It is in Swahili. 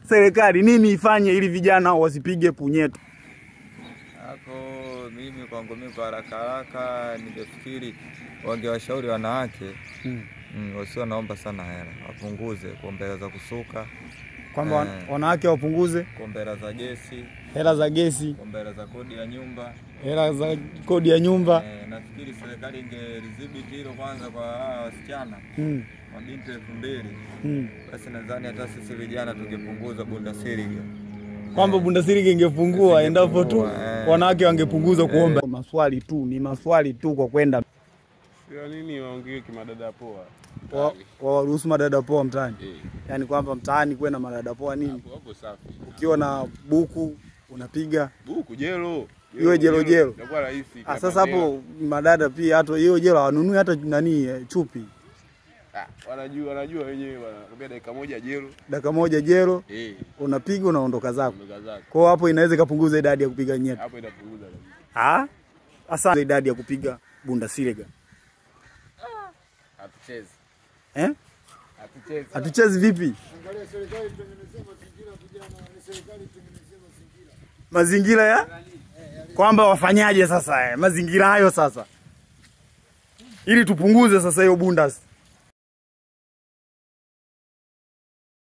Serikali nini ifanye ili vijana wasipige punyeto? Hapo mimi kwangu mimi kwa haraka haraka ningefikiri wangewashauri wanawake wasio naomba sana hela, wapunguze kuomba hela za kusuka. Kwamba wanawake wapunguze kuomba hela za gesi, hela za gesi, kuomba hela za kodi ya nyumba, hela za kodi ya nyumba. Nafikiri serikali ingelidhibiti hilo kwanza kwa wasichana. Mabinti 2000. Basi nadhani hata sisi vijana tungepunguza bundasiriga. Kwamba bundasiriga ingepungua endapo tu wanawake wangepunguza kuomba. Maswali tu, ni maswali tu kwa kwenda. Sio nini waongee kimadada poa. Waruhusu madada poa mtaani. Yaani kwamba mtaani kuwe na madada poa nini? Hapo safi. Ukiwa na buku unapiga buku jelo. Iwe jelo jelo. Inakuwa rahisi. Sasa hapo madada pia hata hiyo jelo wanunui hata nani chupi. Wanajua wenyewe bwana. Kwambia dakika moja jelo. Dakika moja jelo. Unapiga unaondoka zako. Kwa hiyo hapo inaweza ikapunguza idadi ya kupiga nyeto. Hapo inapunguza kabisa. Sasa idadi ya kupiga bundasiriga. Hatuchezi. Hatuchezi. Hatuchezi vipi? Angalia serikali itengenezee mazingira vijana, ni serikali itengenezee mazingira. Mazingira ya? Kwamba wafanyaje sasa mazingira hayo sasa? Ili tupunguze sasa hiyo bundas.